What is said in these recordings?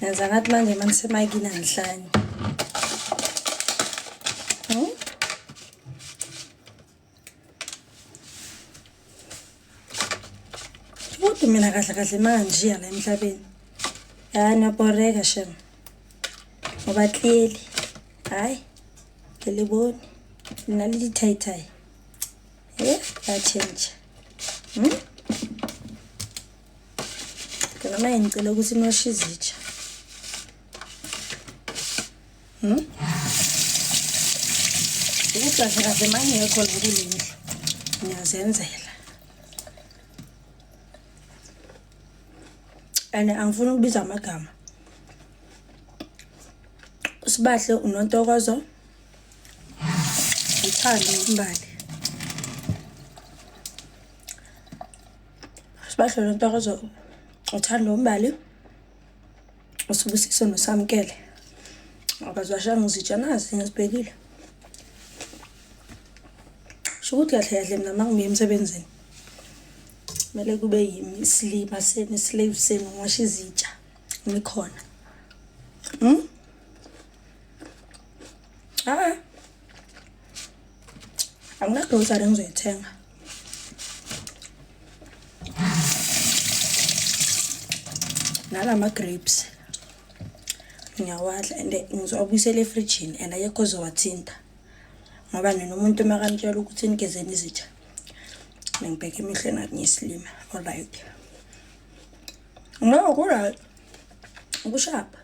Nenza ngathi manje manisemayikini angihlanye. Kodwa mina kahle kahle mangishiya la emhlabeni. Hayi niyabhoreka shem. Ngoba clearly hayi ke le bone nna le dithaithai. Eh, ba change. Ke noma ngicela ukuthi niwashe izitsha. Ukuthi kahle kahle mangekho la kule ndlu ngiyazenzela. And angifuni ukubiza amagama. USibahle uNontokozo, uThando uMbali. Sibahle uNontokozo, uThando uMbali. uSibusiso noSamkele akaziwashanga izitsha nazi ngizibhekile. Sho ukuthi kahle kahle mina uma ngibuya emsebenzini kumele kube yimi isilima senu, islave senu, ngiwashe izitsha ngikhona. Ah. Anginagrosari engizoyithenga. Nalama grapes ngiyawadla and ngizowabuyisela efrijini and akekho ozowathinta ngoba nina umuntu makanitshela ukuthi nigezeni izitsha ningibheke emehlweni athi ngiyisilima. Alright, no, ku-right, kushapha.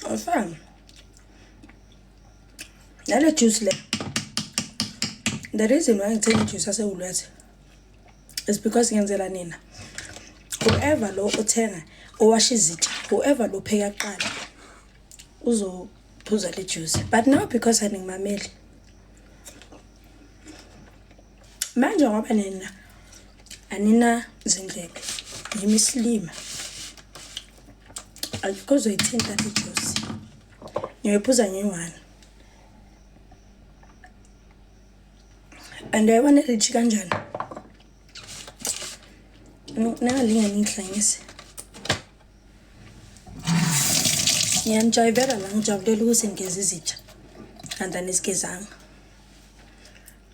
Awufani nale juice le. The reason why ngithenga ijuice yaseWoolworths is because ngenzela nina, whoever lo othenga owasha izitsha, whoever lo pheka kuqala uzophuza le juice. But now because aningimameli manje, ngoba nina anina zindlebe, yimi isilima, akekho ozoyithinta le juice, ngiyoyiphuza ngiyi-one. And uyayibona rich kanjani, ningalinge ningihlanyise. Ngiyanijayivela la, ngijabulela ukuthi ngigeze izitsha kanti anizigezanga.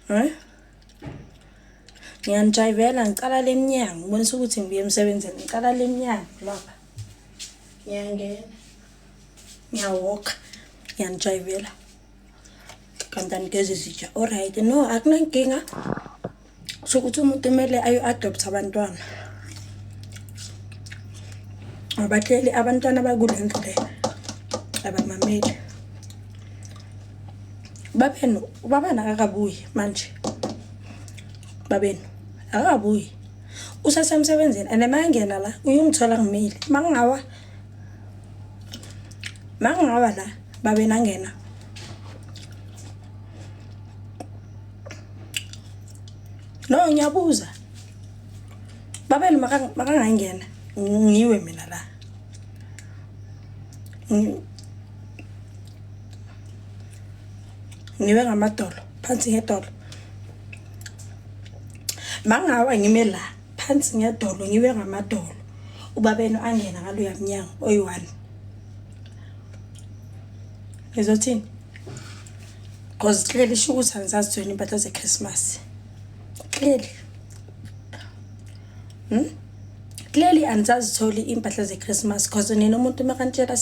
Eh, ngiyanijayivela, ngicala le mnyango ngibonisa ukuthi ngibuye emsebenzini, ngicala le mnyango lapha, ngiyangena, ngiyawalka, ngiyanijayivela kanti anigeze izitsha. Alright, no, akunankinga. Kusho ukuthi umuntu kumele ayo-adopt abantwana ngoba clearly abantwana bakule ndlu le abamameli. Babenu, ubabani akakabuyi manje, babenu akakabuyi, usasemsebenzini and makangena la uyongithola ngimile. Makungawa, makungawa la babenu angena. No, ngiyabuza, babenu makangangena ngiwe mina la, ngiwe ngamadolo phansi ngedolo. Mangawa ngime la phansi ngedolo, ngiwe ngamadolo, ubabenu angena ngaloya mnyango oyi-one, ngizothini? Because clearly sho ukuthi angisazithweni impahla ze-Christmas. Clearly, Clearly anisazitholi iy'mpahla ze-Christmas because nina umuntu makanitshela.